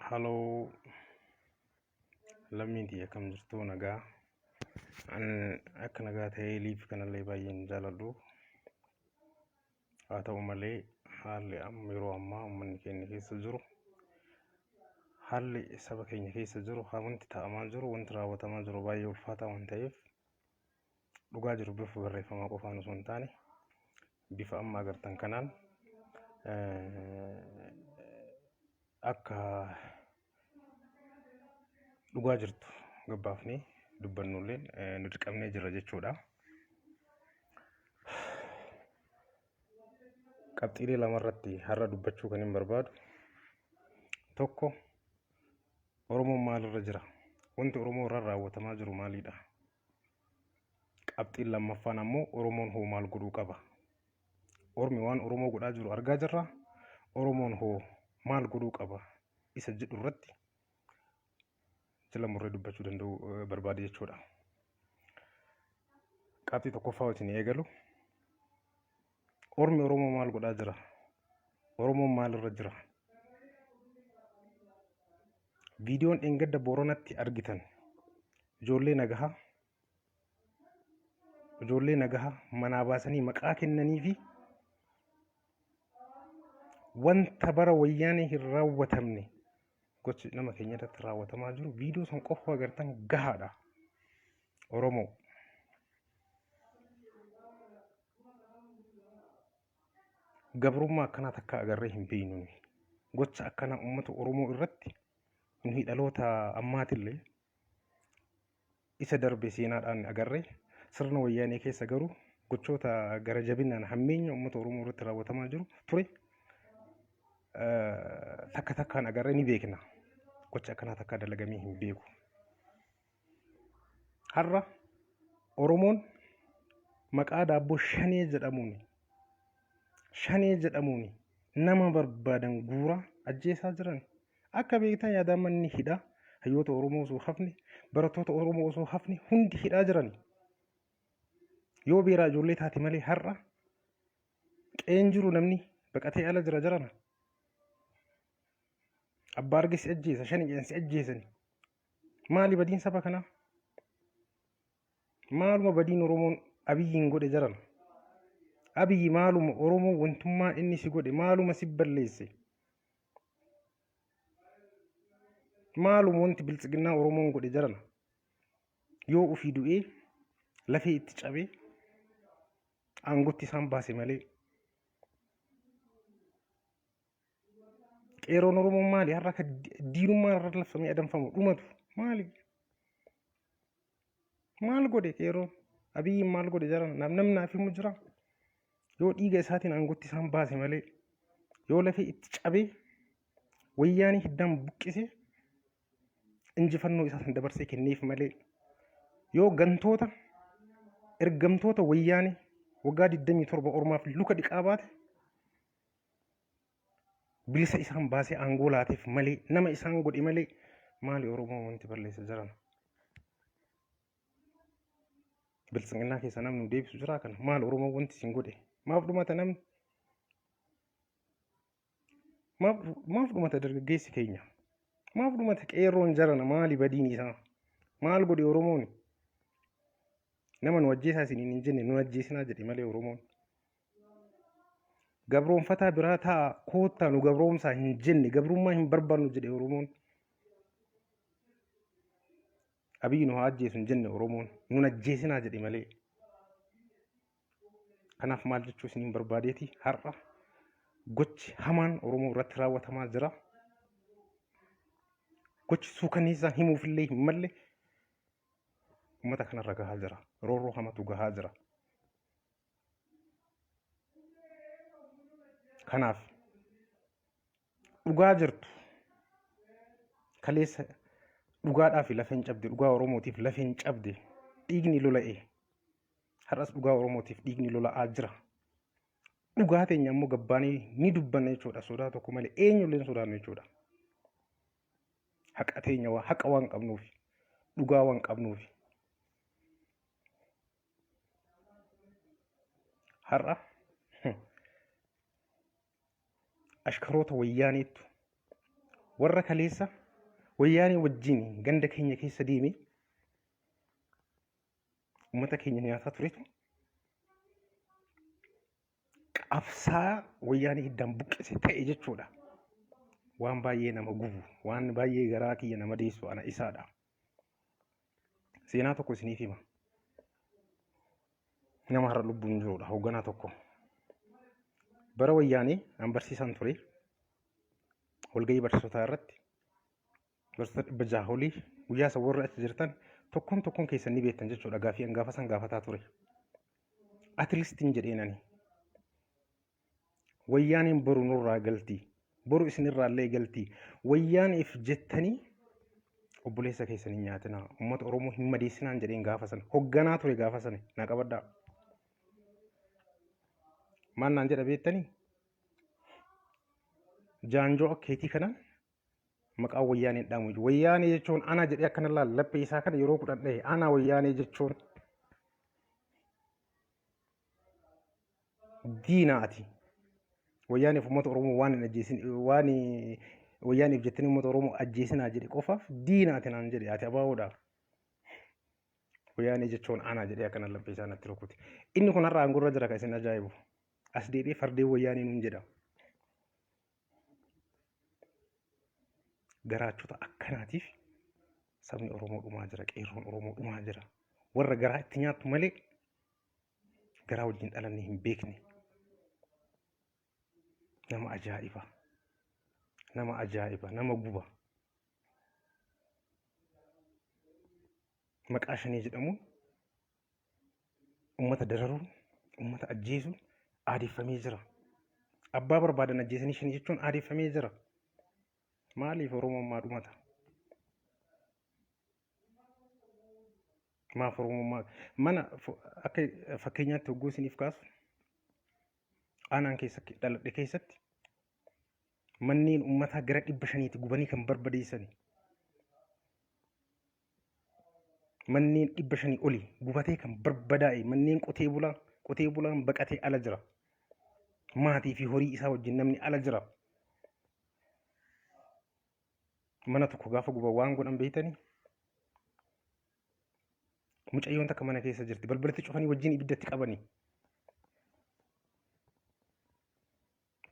Haloo lammiin tiyya akkam jirtu nagaa. An akka nagaa ta'ee liif kanallee baay'een jaaladhu. Haa ta'u malee haalli amma yeroo ammaa uummanni keenya keessa jiru haalli saba keenya keessa jiru wanti ta'amaa jiru wanti raawwatamaa jiru baay'ee ulfaataa waan ta'eef dhugaa jiru bifa barreeffamaa qofaan osoo hin taane bifa amma agartan kanaan akka dhugaa jirtu gabbaafnee dubbannullee nu dirqamnee jirra jechuudha. Qabxiilee lamarratti har'a dubbachuu kan hin barbaadu. Tokko Oromoon maalirra jira? Wanti Oromoo irra raawwatamaa jiru maalidha? Qabxiin lammaffaan ammoo Oromoon hoo maal godhuu qaba? Ormi waan Oromoo godhaa jiru argaa jirra. Oromoon hoo maal godhuu qaba? Isa jedhu irratti jala murree dubbachuu danda'u barbaade jechuudha. Qabxii tokkoffaa wajjin eegalu. Ormi Oromoo maal godhaa jira? Oromoon maalirra jira? Viidiyoon dheengadda Booranatti argitan ijoollee nagahaa ijoollee nagahaa manaa baasanii maqaa kennanii fi wanta bara wayyaanee hin raawwatamne gochi nama keenya irratti raawwatamaa jiru viidiyoo san qofa agartan gahaadha. Oromoo. Gabrummaa akkanaa takka agarree hin beeknu nuyi. Gocha akkanaa uummata Oromoo irratti nuyi dhaloota ammaatillee isa darbe seenaadhaan agarree sirna wayyaanee keessa garuu gochoota gara jabinaan hammeenya uummata Oromoo irratti raawwatamaa jiru ture takka takkaan agarree ni beekna. Gocha akkanaa takka dalagamee hin beeku. Har'a Oromoon maqaa daabboo shanee jedhamuun shanee jedhamuun nama barbaadan guuraa ajjeesaa jiran. Akka beektan yaadaan manni hidhaa hayyoota Oromoo osoo hafne barattoota Oromoo osoo hafne hundi hidhaa jiran. Yoo beeraa ijoollee taate malee har'a qe'een jiru namni baqatee ala jira jarana. Abbaa arge si ajjeesa shani jedhan si ajjeesani. Maali badiin saba kanaa? Maaluma badiin Oromoon Abiyyiin godhe jaran? Abiyyi maaluma Oromoo wantummaa inni si godhe maaluma si balleesse? Maaluma wanti biltsiginnaa Oromoon godhe jaran? Yoo ofii du'ee lafee itti cabee aangotti isaan baase malee. Qeeroon Oromoo maali? Har'a akka diinummaan irra labsamee adamfamu dhumatu maali? Maal godhe qeeroon? Abiyyiin maal godhe jaran? Namni naaf himu jira? Yoo dhiiga isaatiin aangootti isaan baase malee yoo lafee itti cabee wayyaanii hiddaan buqqisee injifannoo isaa san dabarsee kenneef malee yoo gantoota ergamtoota wayyaanii waggaa 27 ormaaf luka dhiqaa baate bilisa isaan baasee aangoo laateef malee nama isaan godhe malee maali Oromoo wanti balleessa jiran. Biltsiginnaa keessa namni nu deebisu jiraa kana maal Oromoo wanti isin godhe maaf dhumata namni maaf dhumata dargaggeessi keenya maaf dhumata qeerroon jarana maali badiin isaa maal godhe Oromoon nama nu ajjeesaa isiniin hin jenne nu ajjeesinaa jedhe malee Oromoon. Gabroonfataa biraa taa'a koottaa nu gabroomsaa hin jenne gabrummaa hin barbaannu jedhe Oromoon. Abiyyi nu haa ajjeesu hin jenne Oromoon nun ajjeesinaa jedhe malee. Kanaaf maal jechuu isiniin barbaadeeti har'a gochi hamaan Oromoo irratti raawwatamaa jira. Gochi suukanneessaan himuufillee hin malle uummata kanarra gahaa jira. Roorroo hamatu gahaa jira. Kanaaf dhugaa jirtu kaleessa dhugaadhaaf lafeen cabde dhugaa Oromootiif lafeen cabde dhiigni lola'e har'as dhugaa Oromootiif dhiigni lola'aa jira. Dhugaa teenya ammoo gabbaanii ni dubbanna jechuudha sodaa tokko malee eenyullee hin sodaannu jechuudha. Haqa teenya haqa waan qabnuuf dhugaa waan qabnuuf. Har'a ashkaroota wayyaaneettu warra kaleessa Wayyaanee wajjin ganda keenya keessa deemee uummata keenya nyaataa turetu qabsaa wayyaanee hiddaan buqqise ta'e jechuudha. Waan baay'ee nama gubu, waan baay'ee garaa kiyya nama deessu ana isaadha. Seenaa tokko isiniif hima. Nama har'a lubbuun jirudha, hoogganaa tokko. Bara wayyaanee an barsiisaan ture. Walgahii barsiisotaa irratti barsiisota 600 olii guyyaa san warri achi jirtan tokkoon tokkoon keessan ni beektan jechuudha gaafii an gaafa san gaafataa ture. Atlistiin jedheen ani. Wayyaaneen boru nurraa galti. Boru isinirraa illee galti. Wayyaaneef jettanii obboleessa keessan hin nyaatinaa. Uummata Oromoo hin madeessinaan jedheen gaafa sana. Hogganaa ture gaafa sana. Na qabadhaa. Maal naan jedha beektanii? Jaanjoo akka keetii kanaan maqaa wayyaaneen dhaamu. Wayyaanee jechuun ana jedhee akkana laal laphee isaa kana yeroo 10 dhahe ana wayyaanee jechuun diina ati. Wayyaaneef uummata Oromoo waan hin ajjeesin waan wayyaaneef jettanii uummata Oromoo ajjeesinaa jedhe qofaaf diina ati naan jedhe ati abaawoodha. Wayyaanee jechuun ana jedhee akkana laphee isaa natti rukute. Inni kun har'a aangorra jira kan isin ajaa'ibu. As deebi'ee fardeen wayyaanee nuun jedha. Garaachota akkanaatiif sabni Oromoo dhumaa jira, qeerroon Oromoo dhumaa jira. Warra garaa itti nyaattu malee garaa wajjin dhalanne hin beekne. Nama ajaa'iba! Nama ajaa'iba! Nama guba! Maqaa shanee jedhamuun uummata dararuun, uummata ajjeesuun aadeffamee jira. Abbaa barbaadan ajjeesanii shanee jechuun aadeffamee jira. Maaliif Oromummaa dhumata? Maaf Oromummaa mana akka fakkeenyaatti hogguu isiniif kaasu aanaan keessatti dhaladhe keessatti manneen uummataa gara 500ti gubanii kan barbadeessani. Manneen 500 olii gubatee kan barbadaa'e manneen qotee bulaa qotee bulaan baqatee ala jira. Maatii fi horii isaa wajjin namni ala jira. Mana tokko gaafa guban waan godhan beektanii mucayyoon takka mana keessa jirti balbalatti cufanii wajjin ibiddatti qabanii.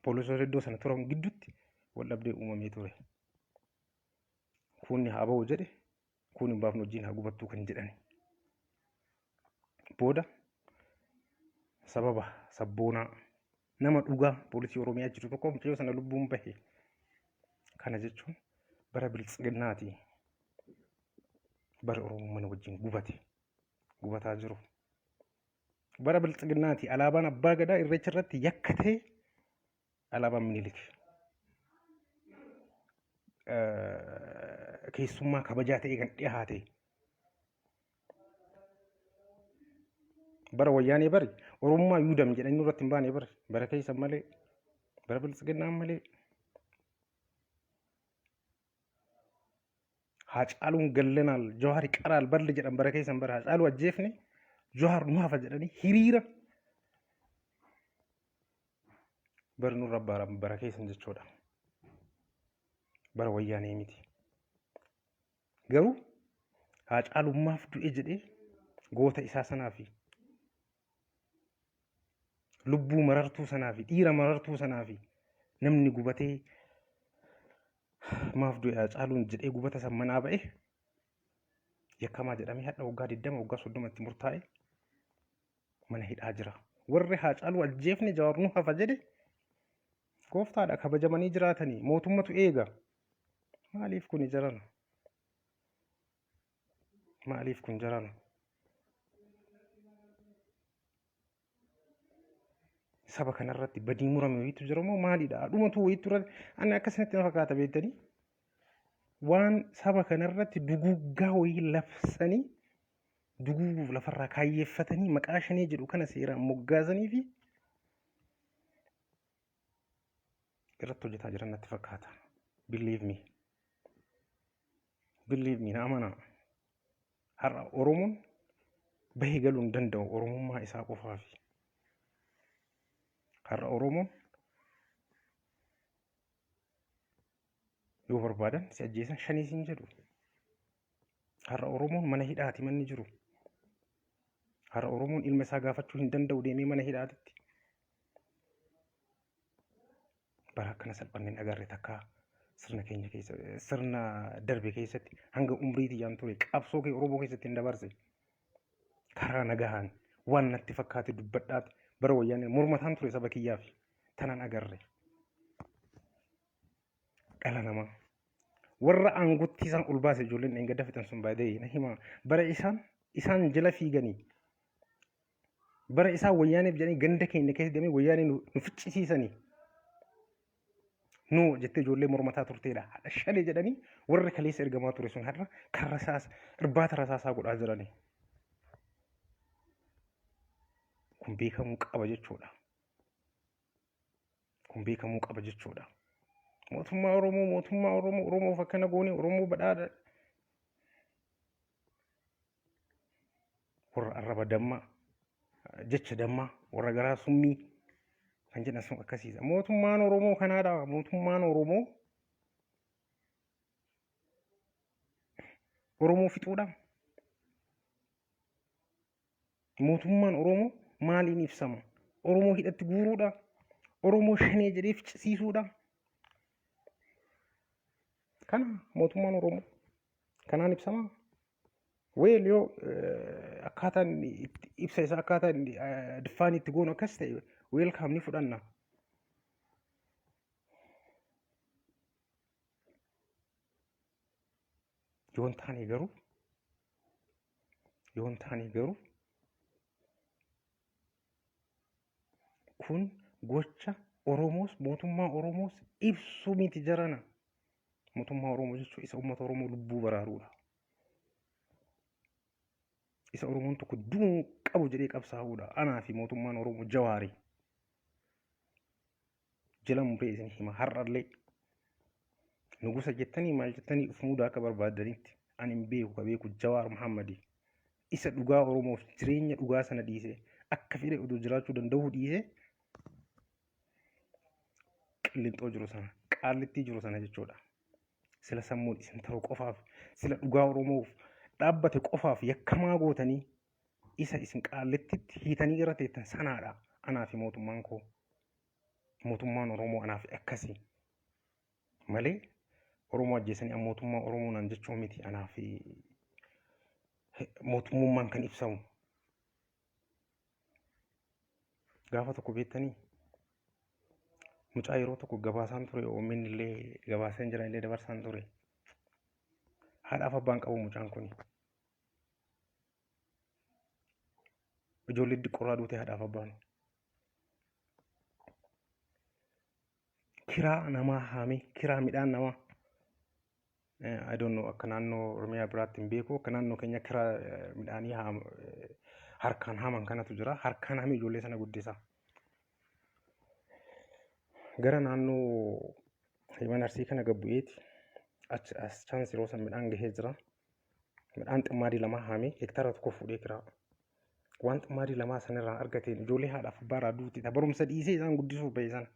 Poolisoota iddoo sana turan gidduutti wal dhabdee uumamee ture. Kuunni haa ba'u jedhe kuun hin baafnu wajjin haa gubattuu kan jedhani. Booda sababa sabboonaa nama dhugaa poolisii Oromiyaa jiru tokko mucayyoo sana lubbuun bahe. Kana jechuun bara biltsiginnaati. Bara Oromoon mana wajjin gubate gubataa jiru. Bara biltsiginnaati alaabaan abbaa gadaa irreecha irratti yakka ta'e alaabaan minilik keessummaa kabajaa ta'e kan dhiyaate. Bara wayyaanee bari Oromummaa yuudam jedhanii nurratti hin baane bari bara keessan malee bara biltsiginnaan malee. Haacaaluun gallenaal Jawaar qaraal balli jedhan bara keessan bara Haacaaluu ajjeefne Jawaar nu hafa jedhanii hiriira bari nurra bara bara keessan jechuudha. Bara wayyaanee miti. Garuu Haacaalummaaf du'e jedhee goota isaa sanaa fi lubbuu marartuu sanaa fi dhiira marartuu sanaa fi namni gubatee maaf du'e Haacaaluun jedhee gubata san manaa ba'e yakkamaa jedhamee hadha waggaa 20 waggaa 30 itti murtaa'e mana hidhaa jira. Warri Haacaaluu ajjeefne Jawaar nu hafa jedhe gooftaadha kabajamanii jiraatanii mootummatu eega. Maaliif kuni jarana? Maaliif kun jarana? Saba kanarratti badii murame wayiitu jira moo maalidha? Dhumatu wayiitu irratti ani akkasumatti na fakkaata beektanii. Waan saba kanarratti duguuggaa wayii labsanii duguuguuf lafarraa kaayyeeffatanii maqaa shanee jedhu kana seeraan moggaasanii fi irratti hojjetaa jiran natti fakkaata. Believe me. Believe me na amanaa. Har'a Oromoon bahee galuu hin danda'u Oromummaa isaa qofaafi. Har'a Oromoon Yoo barbaadan si ajjeesan shanii siin jedhu. Har'a Oromoon mana hidhaati manni jiru. Har'a Oromoon ilma isaa gaafachuu hin danda'u deemee mana hidhaatitti. Bara akkana salphanne hin agarre takkaa sirna keenya keessa sirna darbe keessatti hanga umrii tiyyaan ture qabsoo kee Oromoo keessatti hin dabarse. Karaa nagahaan waan natti fakkaate dubbadhaati bara wayyaanee mormataan ture saba kiyyaaf tanan agarre. Dhala namaa warra aangotti isaan ol baase ijoolleen dheengadda fixan sun baay'ee na hima bara isaan isaan jala fiiganii bara isaan wayyaaneef jedhanii ganda keenya keessa deemanii wayyaanee nu ficcisiisanii nu jettee ijoollee mormataa turteedha haadha shalee jedhanii warri kaleessa ergamaa ture sun har'a kan rasaasa irbaata rasaasaa godhaa jiranii. Kun beekamuu qaba jechuudha. Kun beekamuu qaba jechuudha. Mootummaa Oromoo, mootummaa Oromoo, Oromoof akkana goone, Oromoo badhaadha. Warra arraba dammaa, jecha dammaa, warra garaa summii kan jedhan sun akkasiisa. Mootummaan Oromoo kanaadha. Mootummaan Oromoo Oromoo fixuudha. Mootummaan Oromoo maaliin ibsama? Oromoo hidhatti guuruudha? Oromoo shanee jedhee ficcisiisuudha? Kana mootummaan Oromoo kanaan ibsama? Weel yoo akkaataan ibsa isaa akkaataan diffaan itti goonu akkas ta'e weelkaam ni fudhanna. Yoo hin taane garuu yoo hin taane garuu kun gocha Oromoos mootummaa Oromoos ibsu miti jarana. Mootummaa Oromoo jechuun isa uummata Oromoo lubbuu baraaruudha. Isa Oromoon tokko du'uu qabu jedhee qabsaa'uudha. Anaa fi mootummaan Oromoo Jawaari. Jala muree isin hima har'allee. Nugusa jettanii maal jettanii of muudaa akka barbaaddanitti ani hin beeku ka beeku Jawaar Muhammadi. Isa dhugaa Oromoof jireenya dhugaa sana dhiisee akka fedhe odoo jiraachuu danda'uu dhiisee qillinxoo jiru sana qaallittii jiru sana jechuudha. Sila sammuun isin ta'u qofaaf sila dhugaa Oromoof dhaabbate qofaaf yakkamaa gootanii isa isin qaallittitti hiitanii irra teettan sanaadha anaa fi mootummaan koo. Mootummaan Oromoo anaaf akkasi malee Oromoo ajjeesanii mootummaa Oromoo naan jechuu miti anaaf mootummummaan kan ibsamu. Gaafa tokko beektanii mucaa yeroo tokko gabaasaan ture OMN illee gabaasaan jira illee dabarsaan ture. Haadhaaf abbaan qabu mucaan kuni. Ijoollee diqqorraa duute haadhaaf abbaan. Kiraa namaa haamee kiraa midhaan namaa I don't know akka naannoo Oromiyaa biraatti hin beeku akka naannoo keenya kiraa midhaanii harkaan haaman kanatu jira harkaan haamee ijoollee sana guddisa. Gara naannoo Himan Arsii kana gad bu'eeti achi as chance yeroo san midhaan gahee jira. Midhaan ximmaadii lama haamee hektaara tokko fuudhee kiraa. Waan ximmaadii lamaa sanirraa argateen ijoollee haadhaaf abbaarraa duute ta barumsa dhiisee isaan guddisuuf ba'e sana.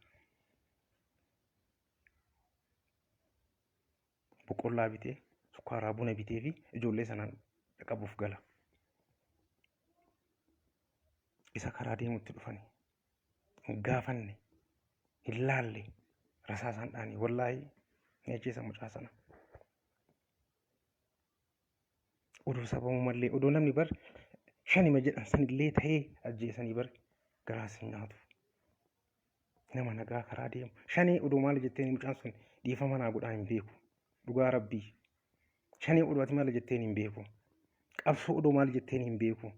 Boqqollaa bitee sukkaaraa buna bitee fi ijoollee sanaan qabuuf gala. Isa karaa deemutti dhufani. Hin gaafanne, hin laalle, rasaasaan dhaanii wallaahi ni ajjeesan mucaa sana. Oduu sababumallee oduu namni bar shanima jedhan sanillee ta'ee ajjeesanii bar garaas hin nyaatu. Nama nagaa karaa deemu. Shanee oduu maal jetteen mucaan sun dhiifama naa godhaa hin beeku. Dhugaa rabbii. Shanee oduu ati maal jetteen hin beeku. Qabsoo oduu maal jetteen hin beeku.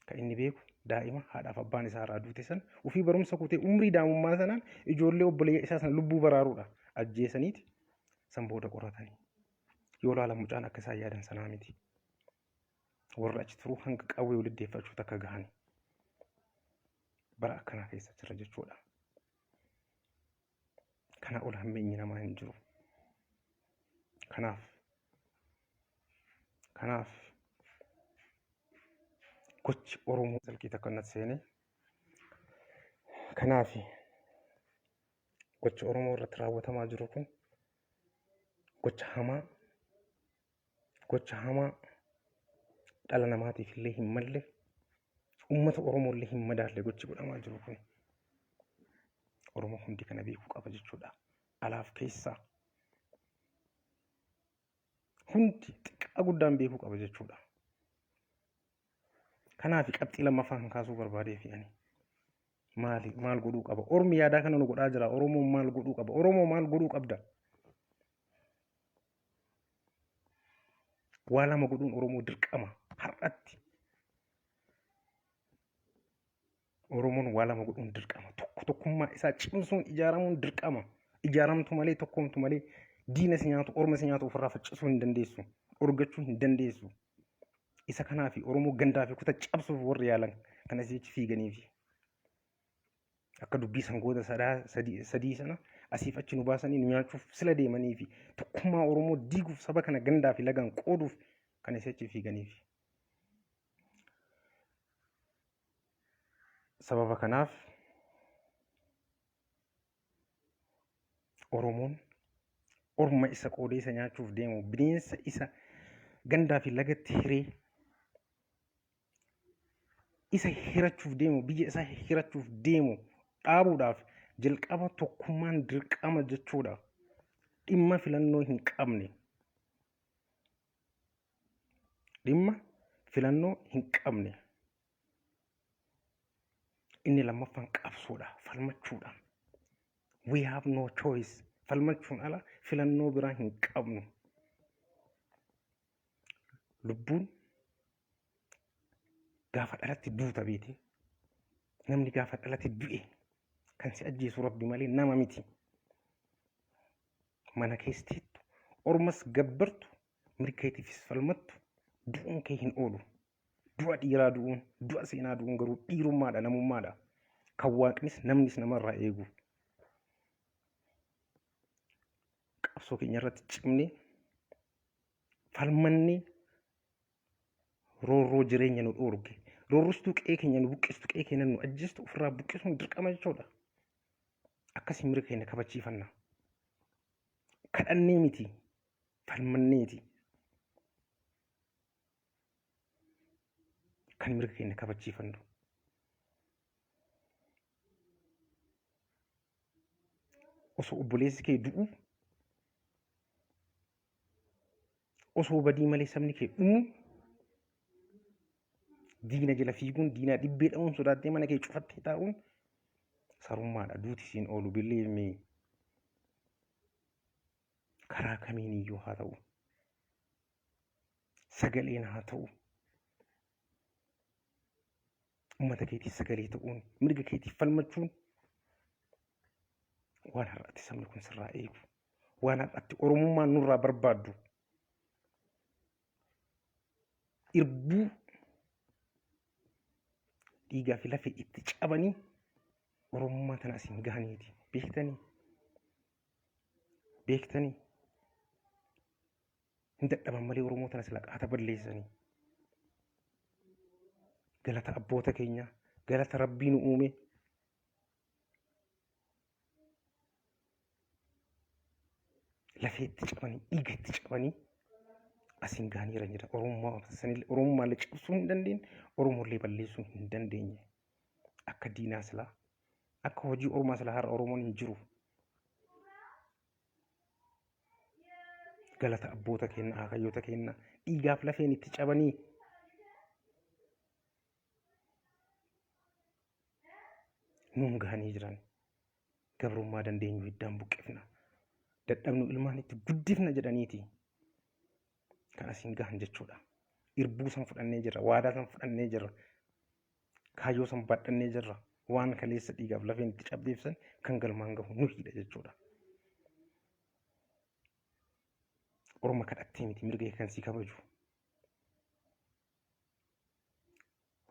Kan inni beeku daa'ima haadhaaf abbaan isaa irraa duute sana ofii barumsa kutee umrii daa'imummaa sanaan ijoollee obboleeyya isaa sana lubbuu baraaruudha. Ajjeesaniiti san booda qoratanii. Yoo laalan mucaan akka isaan yaadan sanaa miti. Warra achi turuu hanga qawwee walitti deeffachuu takka gahani. Bara akkanaa keessa jira jechuudha. Kana ol hammeenyi namaa hin jiru. Kanaaf kanaaf gochi Oromoo silkii takka natti seenee kanaaf gochi Oromoo irratti raawwatamaa jiru kun Gocha hamaa, gocha hamaa dhala namaatiif illee hin malle, uummata Oromoo illee hin madaalle gochi godhamaa jiru kun. Oromoo hundi kana beekuu qaba jechuudha. Alaaf keessaa. Hundi xiqqaa guddaan beekuu qaba jechuudha. Kanaaf qabxii lammaffaa kan kaasuu barbaadee fi ani. Maali maal godhuu qaba? Ormi yaadaa kana nu godhaa jira. Oromoon maal godhuu qaba? Oromoo maal godhuu qabda? Waa lama godhuun Oromoo dirqama har'atti. Oromoon waa lama godhuun dirqama. Tokko tokkummaa isaa cimsuun ijaaramuun dirqama. Ijaaramtu malee tokkoomtu malee diina si nyaatu orma si nyaatu ofirraa faccisuu hin dandeessu. Dhorgachuu hin dandeessu. Isa kanaafi Oromoo gandaa fi kuta cabsuuf warri yaalan kan asii achi fiiganiifi. Akka dubbii sangoota sadii sana asiif achi nu baasanii nu nyaachuuf sila deemaniifi tokkummaa Oromoo diiguuf saba kana gandaa fi lagaan qooduuf kan asii achi fiiganiifi. Sababa kanaaf Oromoon orma isa qoodee isa nyaachuuf deemu bineensa isa gandaa fi lagatti hiree isa hirachuuf deemu biyya isaa hirachuuf deemu dhaabuudhaaf jalqaba tokkummaan dirqama jechuudha. Dhimma filannoo hin qabne. Dhimma filannoo hin qabne. Inni lammaffaan qabsoodha, falmachuudha. We have no choice. Falmachuun ala filannoo biraa hin qabnu. Lubbuun gaafa dhalatti duuta beete. Namni gaafa dhalate du'e kan si ajjeesu Rabbi malee nama miti. Mana keessa teettu, ormas gabbartu, mirga keetiifis falmattu du'uun kee hin oolu. Du'a dhiiraa du'uun, du'a seenaa du'uun garuu dhiirummaadha, namummaadha. Kan waaqnis namnis namarraa eegu. Qabsoo keenya irratti cimnee falmannee roorroo jireenya nu dhoorge, roorristuu qe'ee keenya nu buqqistu, qe'ee keenya nu ajjeestu ofirraa buqqisuun dirqama jechuudha. Akkasii mirga keenya kabachiifanna. Kadhannee miti, falmanneeti. Kan mirga keenya kabachiifannu. Osoo obboleessi kee du'u, osoo badii malee sabni kee dhumu, diina jala fiiguun, diinaa dhibbee dha'uun sodaattee mana kee cufattee taa'uun sarummaadha. Duuti siin oolu, believe me. Karaa kamiin iyyuu haa ta'u, sagaleen haa ta'u, uummata keetiif sagalee ta'uun, mirga keetiif falmachuun waan har'atti sabni kun sirraa eegu, waan har'atti Oromummaan nurraa barbaaddu, irbuu dhiigaa fi lafee itti cabanii Oromummaa tana asiin gahaniiti. Beektanii? Beektanii? Hin dadhaban malee Oromoo tana sila qaata balleessanii. Galata abboota keenyaa, galata Rabbii nu uume. Lafee itti cabanii, dhiiga itti cabanii asiin gahanii jiran jira. Oromummaallee cabsuu hin dandeenye, Oromollee balleessuu hin dandeenye. Akka diinaa silaa, akka hojii ormaa silaa har'a Oromoon hin jiru. Galata abboota keenya, akaakayyoota keenya dhiigaaf lafeen itti cabanii nuun gahanii jiran. Gabrummaa dandeenyu hiddaan buqqifna, dadhabnu ilmaan itti guddifna jedhaniiti kan asiin gahan jechuudha. Irbuu san fudhannee jirra, waadaa san fudhannee jirra, kaayyoo san baadhannee jirra. Waan kaleessa dhiigaaf lafeen itti cabdeef san kan galmaan gahu nuhiidha jechuudha. Orma kadhattee miti mirga kee kan sii kabaju.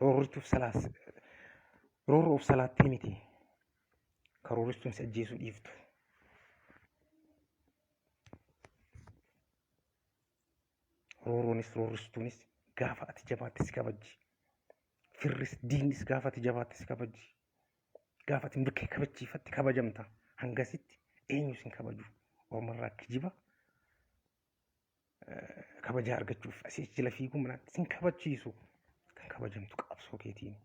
Roorrituuf salaas roorroof salaattee miti karooristuun si ajjeesuu dhiiftu. Roorroonis roorristuunis gaafa ati jabaatte si kabajji. Firris diinnis gaafa ati jabaatte si kabajji. Gaafa ati mirga kee kabachiifatte kabajamta. Hangasitti eenyu sin kabaju? Ormarraa kijiba. Kabajaa argachuuf asii achi jala fiiguu manaa sin kabachiisu. Kan kabajamtu qabsoo keetiini.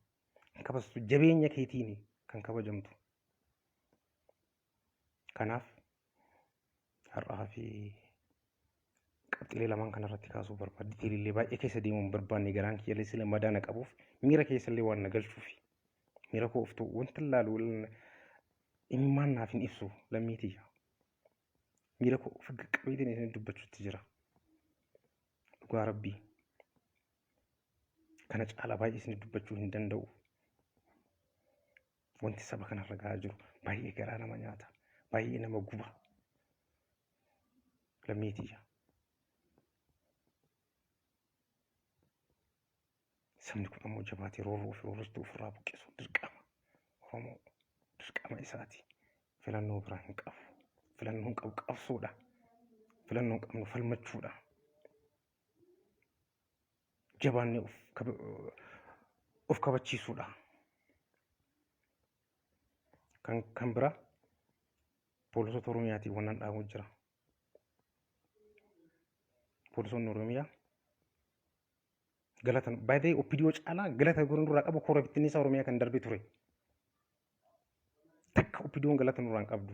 Kan kabajamtu jabeenya keetiini kan kabajamtu. Kanaaf har'aa fi qabxiilee lamaan kanarratti kaasuu barbaadde illee baay'ee keessa deemuu hin barbaanne, garaan kiyyallee sila madaa na qabuuf, miira keessallee waan na galchuuf, miira koo of ta'u wanta ilaalu imimmaan naaf hin ibsu, lammii tiyya. Miira koo of qabeetiin isin dubbachuutti jira. Dhugaa rabbii. Kana caalaa baay'ee isin dubbachuu hin danda'u. Wanti saba kanarra gahaa jiru baay'ee garaa nama nyaata. Baay'ee nama guba. Lammii tiyya. Sabni kun ammoo jabaatee roorroo fi roorristuu ofirraa buqqisuu dirqama. Oromoo dirqama isaati. Filannoo biraa hin qabu. Filannoo hin qabu qabsoodha. Filannoo hin qabnu falmachuudha. Jabaannee of kabachiisuudha. Kan biraa poolisoota Oromiyaatiin wannan dhaamu jira. Poolisoonni Oromiyaa galata baay'ee OPDO caalaa galata gurra nurraa qabu koora bittinniisaa Oromiyaa kan darbe ture. Takka OPDOn galata nurraa hin qabdu.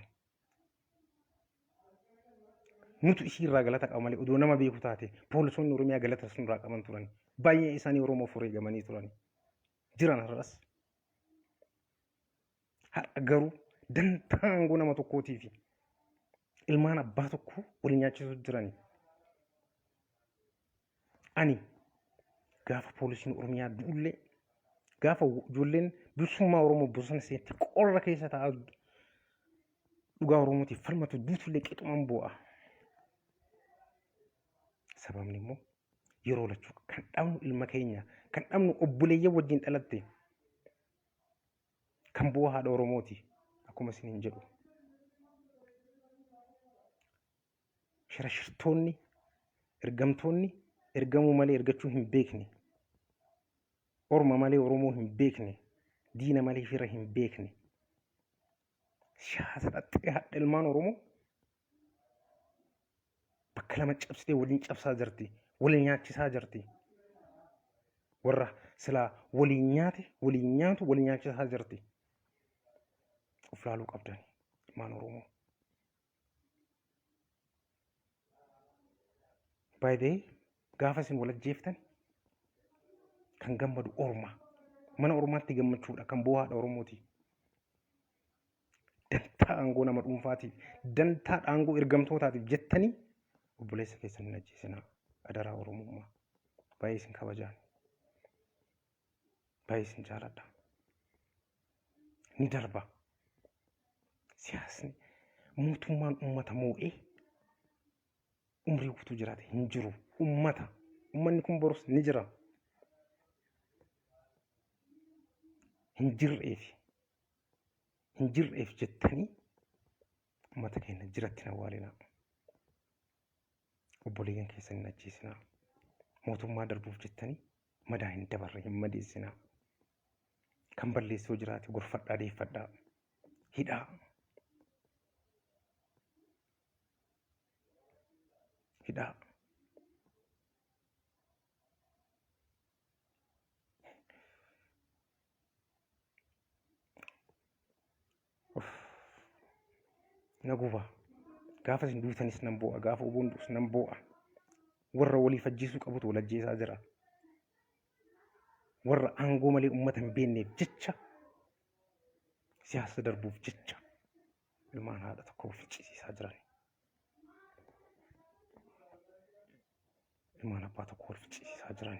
Nutu ishii irraa galata qaba malee odoo nama beeku taate poolisoonni Oromiyaa galata nurraa qaban turan. Baay'ee isaanii Oromoof wareegamanii turan. Jiran har'as. Har'a garuu dantaa aangoo nama tokkootii fi ilmaan abbaa tokkoo wal nyaachisuu jirani. Ani gaafa poolisiin Oromiyaa du'ullee, gaafa ijoolleen bilisummaa Oromoo bosona seente qorra keessa taa'aa dhugaa Oromootiif falmatu duutullee qixuman bu'a. Sababni immoo yeroo lachuu kan dhabnu ilma keenya, kan dhabnu obboleeyyan wajjin dhalatte, kan bu'aa haadha Oromooti akkuma isiniin jedhu. Shirashirtoonni, ergamtoonni ergamuu malee ergachuu hin beekne, orma malee Oromoo hin beekne, diina malee fira hin beekne, siyaasa xaxxee hadha ilmaan Oromoo bakka lama cabsitee waliin cabsaa jirti, wal nyaachisaa jirti. Warra silaa waliin nyaate waliin nyaatu wal nyaachisaa jirti. Of laaluu qabdani ilmaan Oromoo. By the way, gaafa isin wal ajjeeftan kan gammadu orma. Mana ormaatti gammachuudha kan bu'aadha Oromooti. Dantaa aangoo nama dhuunfaatiif, dantaa aangoo ergamtootaatiif jettanii obboleessa keessan hin ajjeesinaa. Adaraa Oromummaa. Baay'ee isin kabajaan. Baay'ee isin jaaladha. Ni darba. Siyaasni mootummaan uummata moo'ee umrii guutuu jiraate hin jiru. Uummata. Uummanni kun borus ni jira. Hin jirreef hin jirreef jettanii uummata keenya jiratti hin awwaalinaa. Obboleeyyan keessan hin ajjeesinaa. Mootummaa darbuuf jettanii madaa hin dabarre hin madeessinaa. Kan balleessoo jiraate gorfadhaa, deeffadhaa. Hidhaa. Hidhaa. Na guba. Gaafa isin duutanis nan boo'a. Gaafa oboon du'us nan boo'a. Warra waliif ajjeesuu qabutu wal ajjeesaa jira. Warra aangoo malee uummata hin beekneef jecha, siyaasa darbuuf jecha ilmaan haadha tokko ficcisiisaa jiran. Ilmaan abbaa tokko wal ficcisiisaa jiran.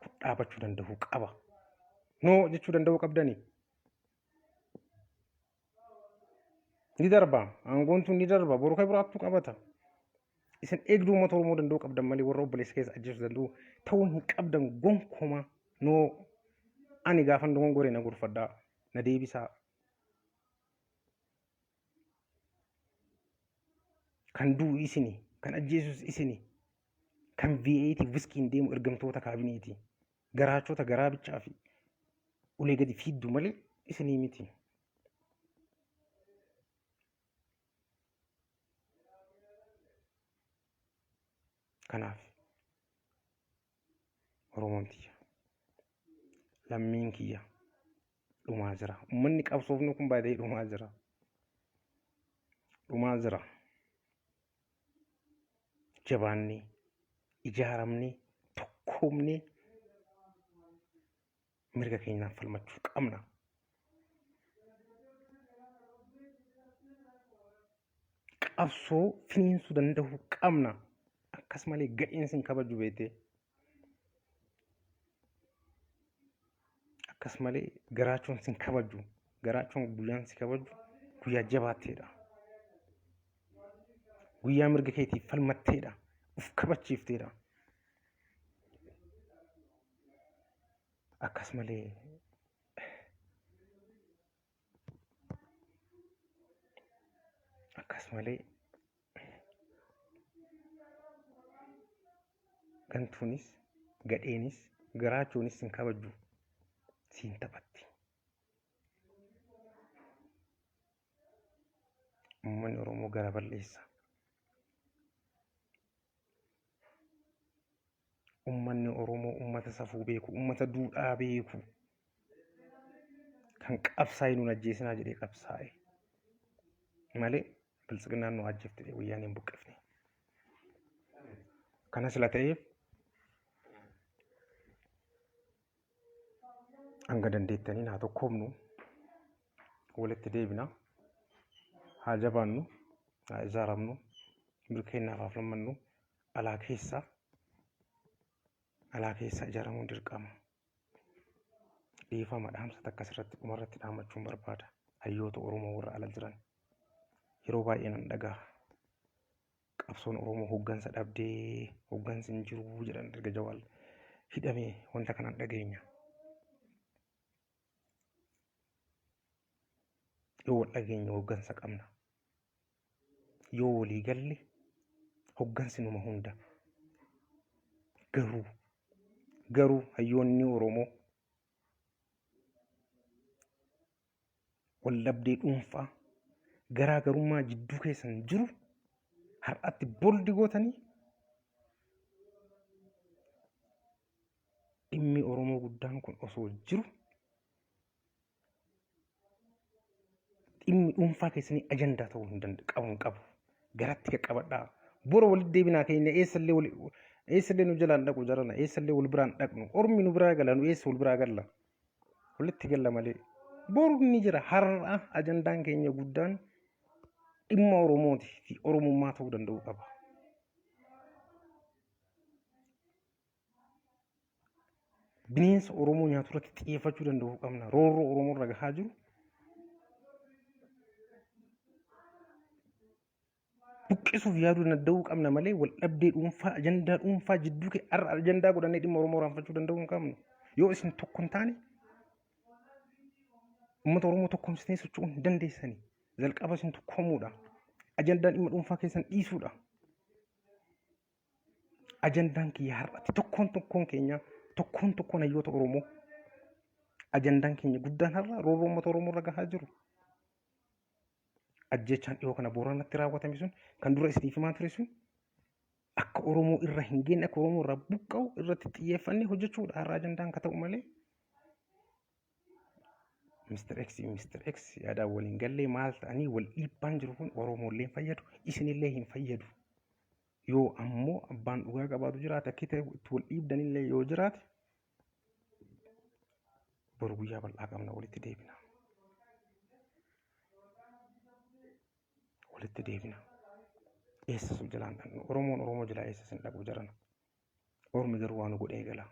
Kun dhaabachuu danda'uu qaba. No jechuu danda'uu qabdani. Ni darba. Aangoon tun ni darba. Boru kan biraattu qabata. Isin eegduu uummata Oromoo danda'uu qabdan malee warra obboleessa keessa ajjeesuu danda'u ta'uu hin qabdan gonkumaa. No, ani gaafan dogongore na gorfadhaa. Na deebisaa. Kan du'u isini, kan ajjeesus isini, kan V8 wiskiin deemu ergamtoota kaabineeti. Garaachota garaa bichaa fi ulee gadi fiiddu malee isinii miti. Kanaaf Oromoon tiyya, lammiin kiyya dhumaa jira. Uummanni qabsoofnu kun baay'ee dhumaa jira. Dhumaa jira. Jabaannee, ijaaramnee, tokkoomnee mirga keenyaaf falmachuu qabna. Qabsoo finiinsuu danda'uu qabna. Akkas malee gadheen sin kabaju beektee. Akkas malee garaachoon sin kabaju. Garaachoon guyyaan si kabaju guyyaa jabaatteedha. Guyyaa mirga keetiif falmatteedha. Uf kabachiifteedha. Akkas malee akkas malee gantuunis gadheenis garaachuunis sin kabajju siin taphatti. Uummanni Oromoo gara bal'eessa. Ummanni Oromoo ummata safuu beeku, ummata duudhaa beeku, kan qabsaa'e nun ajjeesinaa jedhee qabsaa'e malee biltsiginnaan nu ajjeefte jedhee wayyaanee hin buqqifne. Kana sila ta'eef hanga dandeettaniin haa tokkoomnu, walitti deebina, haa jabaannu, haa ijaaramnu, milkeennaaf haa falmannu. Alaa keessa alaa keessa ijaaramuun dirqama. Dhiifama dhaamsa takka asirratti dhumarratti dhaamachuun barbaada. Hayyoota Oromoo warra ala jiran yeroo baay'ee nan dhaga'a. Qabsoon Oromoo hoggansa dhabdee hoggansi hin jiru jedhan erga Jawaar hidhamee wanta kanaan dhageenya. Yoo wal dhageenye hoggansa qabna. Yoo walii galle hoggansi numa hunda. Garuu garuu hayyoonni Oromoo waldhabdee dhuunfaa garaagarummaa jidduu keessan jiru har'atti boldi gootanii dhimmi Oromoo guddaan kun osoo jiru dhimmi dhuunfaa keessanii ajandaa ta'uu hin danda'u qabu hin qabu. Garatti qaqqabadhaa. Bora walitti deebinaa keenya eessallee wali eessallee nu jalaan dhaqu jarana eessallee wal biraan dhaqnu ormi nu biraa gala nu eessa wal biraa galla walitti galla malee boru ni jira har'a ajandaan keenya guddaan dhimma Oromooti fi Oromummaa ta'uu danda'uu qaba. Bineensa Oromoo nyaatu irratti xiyyeeffachuu danda'uu qabna. Roorroo Oromoo irra gahaa jiru buqqisuuf yaaduu danda'uu qabna malee wal dhabdee dhuunfaa ajandaa dhuunfaa jidduu kee har'a ajandaa godhannee dhimma Oromoo raanfachuu danda'uu hin qabnu. Yoo isin tokko hin taane uummata Oromoo tokkoomsitanii socho'uu hin dandeessani. Jalqaba isin tokkoomuudha. Ajandaan dhimma dhuunfaa keessan dhiisuudha. Ajandaan kiyya har'atti tokkoon tokkoon keenya tokkoon tokkoon hayyoota Oromoo ajandaan keenya guddaan har'a roorroo uummata Oromoo irra gahaa jiru. Ajjeechaan dhiyoo kana Booranatti raawwatame sun kan dura isiniif himaa ture sun akka Oromoo irra hin geenye akka Oromoo irraa buqqa'u irratti xiyyeeffannee hojjechuudha har'a ajandaan ka ta'u malee. Mr. X fi Mr. X yaadaan waliin gallee maal ta'anii wal dhiibbaan jiru kun Oromoollee hin fayyadu isinillee hin fayyadu. Yoo ammoo abbaan dhugaa qabaatu jiraate akki ta'e itti wal dhiibdanillee yoo jiraate boru guyyaa bal'aa qabna walitti deebina. Walitti deebina. Eessa sun jalaan dhaqnu Oromoon Oromoo jalaa eessa sin dhaqu jarana. Ormi garuu waan nu godhee gala.